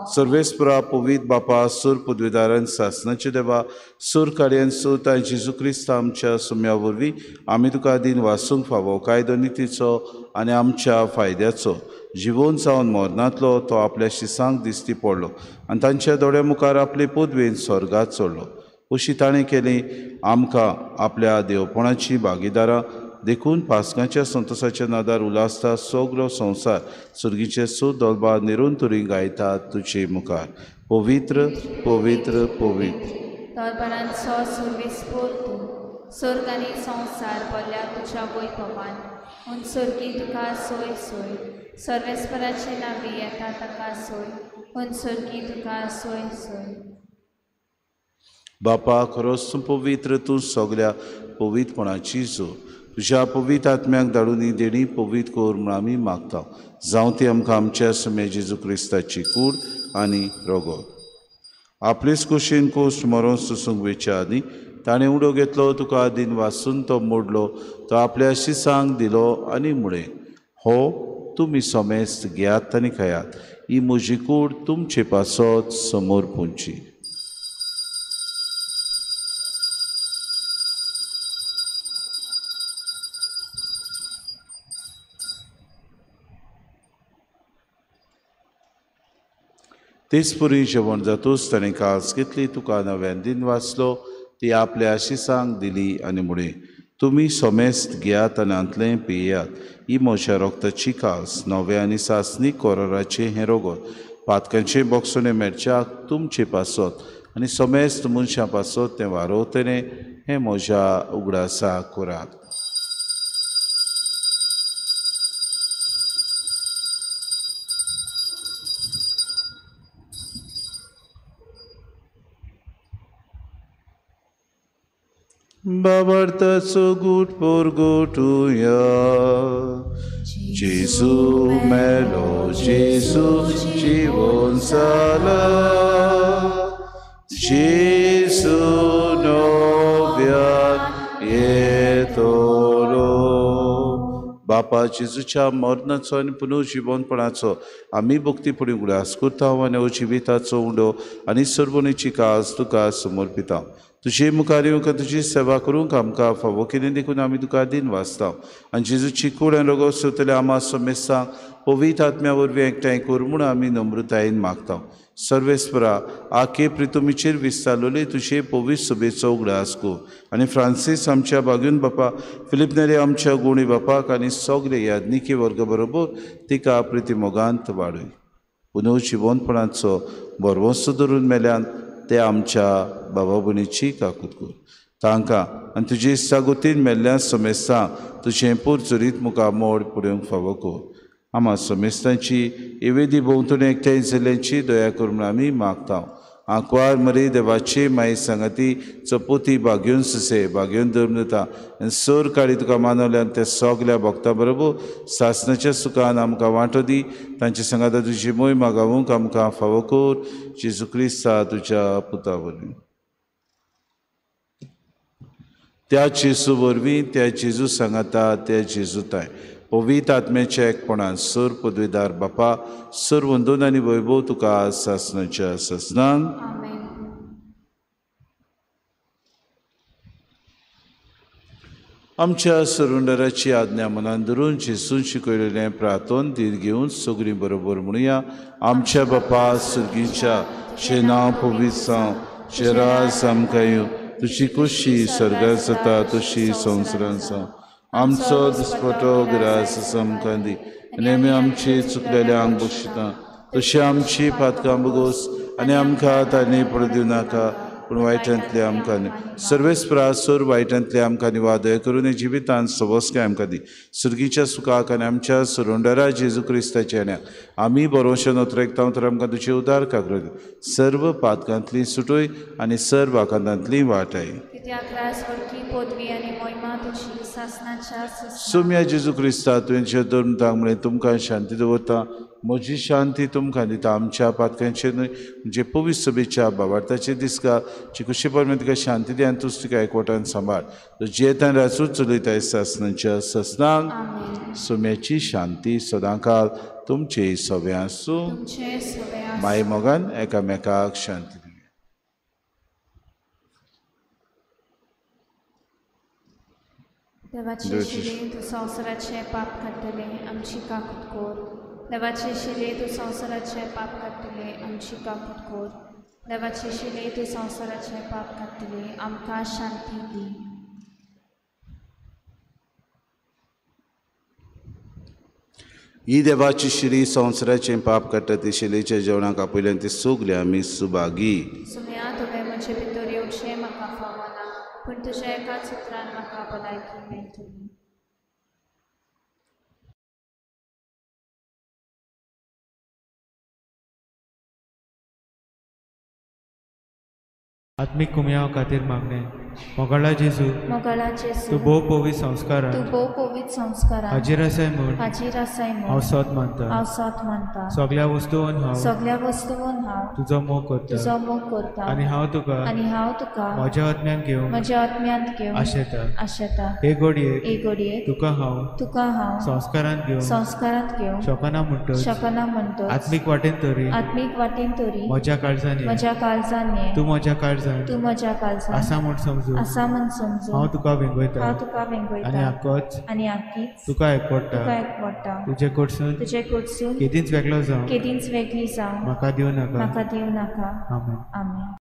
Speaker 2: सर्वेस्परा पवित्र बापा, सूर पदवेदारान सासनाचे देवा, सूर कार्यान सूत आनी जेजू क्रिस्त आमच्या सुम्या वरवीं आमी तुका दिन वाचूंक फावो कायदो नितीचो आनी आमच्या फायद्याचो जिवोन जावन मरणांतलो तो आपल्या शिसांक दिश्टी पडलो आनी तांच्या दोळ्या मुखार आपले पदवेन स्वर्गात चडलो. अशी ताणें केली आमकां आपल्या देवपणाची भागीदारां देखून पासकांच्या संतोसाच्या नादार उल्हासता सगलो संवसार सुर्गीचे सूर दोलबा निरंतरी गायता तुजे मुखार. पवित्र पवित्र पवित्र
Speaker 5: दरबारांचो सर्वेस्पोर तूं स्वर्ग आनी संवसार भरल्या तुज्या वैभवान. पूण स्वर्गी तुका सोय सोय सर्वेस्पराचे नावी येता ताका सोय. पूण स्वर्गी तुका सोय सोय.
Speaker 2: बापा खरोच तूं पवित्र, तूं सगल्या पवित्रपणाची जो तुज्या पवित्र आत्म्याक धाडून ही देणी पवित्र कर म्हूण आमी मागता. जावं ती आमकां आमच्या सुमे जेजू क्रिस्ताची कूड आनी रोगोत. आपलेच कुशीन कोश्ट मरोन सोसूंक वेच्या आदीं ताणें उडो घेतलो, तुका दिन वासून तो मोडलो, तो आपल्या शिसांक दिलो आनी म्हळें, हो तुमी समेस्त घेयात आनी खायात, ही म्हजी कूड तुमचे पासत समोर पुंची. तेच पुरी जेवण जातूच ताणें कास घेतली, तुका नव्यान दिन वाचलो, ती आपल्या आशिसांक दिली आनी म्हळें, तुमी समेस्त घेयात आनी हांतलें पियेयात, ही म्हज्या रोगताची कास नव्या आनी सासणी कोराराचें हें रोगत पातकांचें बोगसणें मेळच्याक तुमचे पासत आनी समेस्त मनशां पासत तें वारोवतलें हें म्हज्या उगडासा करात. बाबर्ताचो गूट पोरगोटुया. जेजू मेलो, जेजू जिवोन जाला, जेजू नव्यान येतलो. बापा जेजूच्या मरणाचो आनी पुनर्जिवनपणाचो आमी भक्तीपणी उगडास करता आनी जिविताचो उंडो आनी सर्वणीची कास तुका समर्पिता. तुजे मुखार येवंक तुजी सेवा करूंक आमकां फावो केली देखून आमी तुका दिन वाचता आनी जेजूची कूड आनी रोगो सोदतले आमा समेस्तांक पवित्र आत्म्या वरवीं एकठांय कर म्हूण आमी नम्रतायेन मागता. सर्वेस्परा आखे प्रितुमीचेर विस्तारलेले तुजे पवित्र सभेचो उगडास कर आनी फ्रांसीस आमच्या बागून बापा, फिलीप नेरी आमच्या गुणी बापाक आनी सगळे याज्ञिकी वर्ग बरोबर तिका प्रिती मोगांत वाडय. पुनर्जिवनपणाचो भरवंसो धरून मेल्यान ते आमच्या बाबा भयणीची काकूत कर. तांकां आनी तुजी सागोतीन मेल्ल्या समेस्तांक तुजें पोरचुरीत मुखार मोड पळोवंक फावो कर. आमा समेस्तांची एवेदी भोंवतणी एकठांय जाल्ल्यांची दया कर म्हूण आमी मागता. आंकवार मरे देवाची माई सांगाती चपोती बागेवन सुसे बागेवन धर्म दिता आनी सर काळी तुका मानवल्यान ते सगल्या भक्ता बरोबर सासणाच्या सुखान आमकां वांटो दी. तांचे सांगाता तुजी मोय मागावूंक आमकां फावो कर. जेजू क्रिस्ता तुज्या पुता वरवीं. त्या जेजू वरवीं, त्या जेजू सांगाता, त्या जेजू ताय पवित्र आत्म्याच्या एकपणान सर पदवीदार बापा सर वंदन आनी वैभव तुका सासणाच्या सासणांक. आमच्या सरुंडराची आज्ञा मनान धरून जेजून शिकयलेलें प्रार्थन धीर घेवन सगळीं बरोबर म्हणुया. आमच्या बापा सुर्गीच्या, तुजें नांव पवित्र जावं, तुजें राज आमकां येवं, तुजी खोशी स्वर्गार जाता तशी संवसारांत जावं. आमचो दिसपटो ग्रास आमकां दी आनी आमी आमचे चुकलेल्यांक बक्षिता तशी आमची पातकां बगोस आनी आमकां तांणी पडूं दिवं नाका, पूण वायटांतले आमकां न्हय. सर्वेस्परा सर वायटांतले आमकां निवादय करून जिवितांत सवस्काय आमकां दी. सुर्गीच्या सुखाक आनी आमच्या सुरुंडरा जेजू क्रिस्ताच्या येण्याक आमी बरोवशे नोत्रेकता तर आमकां तुजे उदार काकरो दी. सर्व पातकांतली सुटोय आनी सर्व आकांतांतली वाटाय. सोम्या जेजू क्रिस्ता तुवें धर्म म्हळें तुमकां शांती दवरता, म्हजी शांती तुमकां दिता. आमच्या पातकांचेर न्हय म्हणजे पवित्र सभेच्या बाबार्थाचेर दिसका चिकुशी परमें तुका शांती दी आनी तूं तुका एकवटान सांबाळ. जियेतान राजूच चलयताय सासणाच्या सासणांक. सोम्याची शांती सदांकाल तुमचे सगळे आसूं. माय मोगान एकामेकाक शांती.
Speaker 5: देवाचे शिले तूं संवसाराचें पाप काडटलें आमची काकूत कर. देवाचे शिले तूं संवसाराचें पाप काडटलें आमची काकूत कर. देवाचे शिले तूं संवसाराचें पाप काडटलें आमकां शांती दी.
Speaker 2: ही देवाची शिरी संवसाराचें पाप काडटा ती शिलेच्या जेवणाक आपयल्यान ती सगळे आमी सुभागी.
Speaker 5: सुम्या तुवें म्हजे भितर येवचें म्हाका फावना, पूण तुज्या एकाच उतरान म्हाका भलायकी मेळटली.
Speaker 6: आत्मीक कुमयाव खातीर मागणें. मोगाळा जेजू,
Speaker 5: मोगाळा जेजू,
Speaker 6: तूं भोव पवित्र संस्कारान,
Speaker 5: तूं भोव पवित्र संस्कारान
Speaker 6: हाजीर आसाय म्हूण,
Speaker 5: हाजीर आसाय म्हूण
Speaker 6: हांव सोद मानता,
Speaker 5: हांव सोद मानता.
Speaker 6: सगळ्या वस्तून हांव,
Speaker 5: सगळ्या वस्तून हांव
Speaker 6: तुजो मोग करता,
Speaker 5: तुजो मोग करता.
Speaker 6: आनी हांव तुका,
Speaker 5: आनी हांव तुका
Speaker 6: म्हज्या आत्म्यान घेवन,
Speaker 5: म्हज्या आत्म्यांत घेवन
Speaker 6: आशेता,
Speaker 5: आशेता.
Speaker 6: हे घडयेक,
Speaker 5: हे घडयेक
Speaker 6: तुका हांव,
Speaker 5: तुका हांव
Speaker 6: संस्कारांत घेवन,
Speaker 5: संस्कारांत घेवन
Speaker 6: शकना म्हणटच,
Speaker 5: शकना म्हणटच
Speaker 6: आत्मीक वाटेन तरी,
Speaker 5: आत्मीक वाटेन तरी
Speaker 6: म्हज्या काळजान,
Speaker 5: म्हज्या काळजान
Speaker 6: तूं म्हज्या काळजान,
Speaker 5: तूं म्हज्या काळजान
Speaker 6: आसा म्हूण समजून,
Speaker 5: आसा म्हूण समजून
Speaker 6: हांव तुका वेंगयता,
Speaker 5: हांव तुका वेंगयता.
Speaker 6: आनी आकोच,
Speaker 5: आनी आकीच
Speaker 6: तुका एकवटा,
Speaker 5: तुका एकवटा.
Speaker 6: तुजे कडसून,
Speaker 5: तुजे कडसून
Speaker 6: केदींच वेगळो जावं,
Speaker 5: केदींच वेगळी जावं
Speaker 6: म्हाका दिवं नाका,
Speaker 5: म्हाका दिवं नाका.
Speaker 6: आमेन.
Speaker 5: आमेन.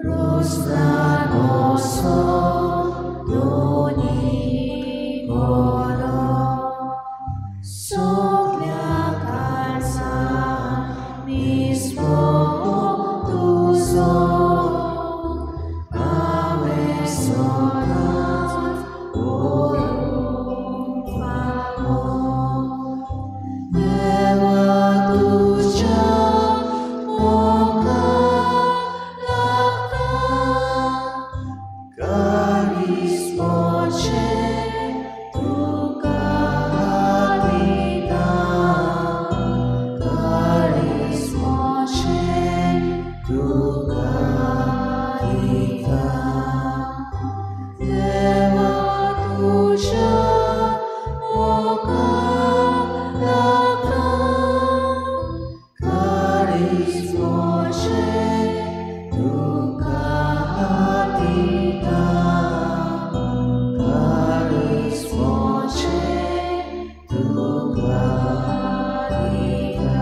Speaker 3: Rosla nosso, doni. दिता. देवा तुज्या मोगाक लागून काळीज म्हजें तुका दिता, काळीज म्हजें तुका दिता.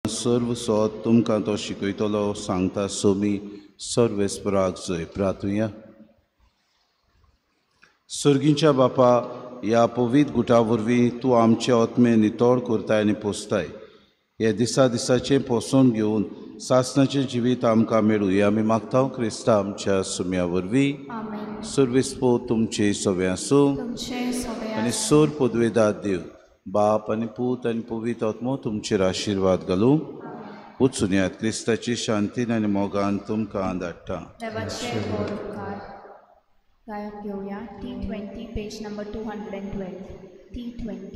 Speaker 2: सर्व सोद तुमकां तो शिकयतलो सांगता सोमी सर्वेस्पराक जय. प्रार्थुया. सर्गीच्या बापा, ह्या पवित्र गुटा वरवीं तूं आमचे आत्मे नितळ करताय आनी पोसताय. हे दिसा दिसाचें पोसण घेवन सासणाचें जिवीत आमकां मेळूं हें आमी मागता क्रिस्ता आमच्या सुम्या वरवीं. सर्वेस्पोर तुमचे सगळें आसूं आनी सोर पदवेदार देव बाप आनी पूत आनी पवित्र आत्मो तुमचेर आशिर्वाद घालूं. वचून क्रिस्ताची शांतीन आनी मोगान तुमकां धाडटा.
Speaker 5: गायन घेवया T20 page number 212. T20.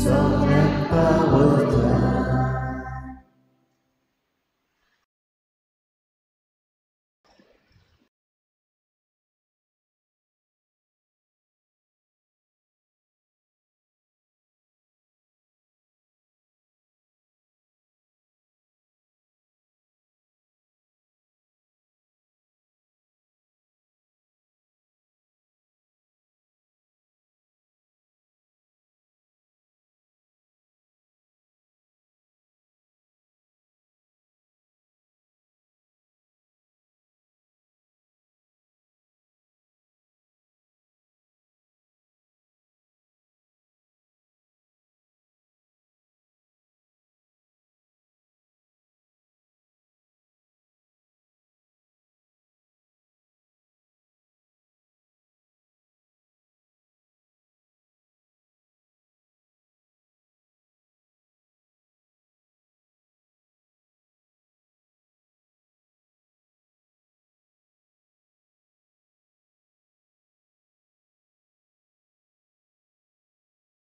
Speaker 3: Sognat pa volta.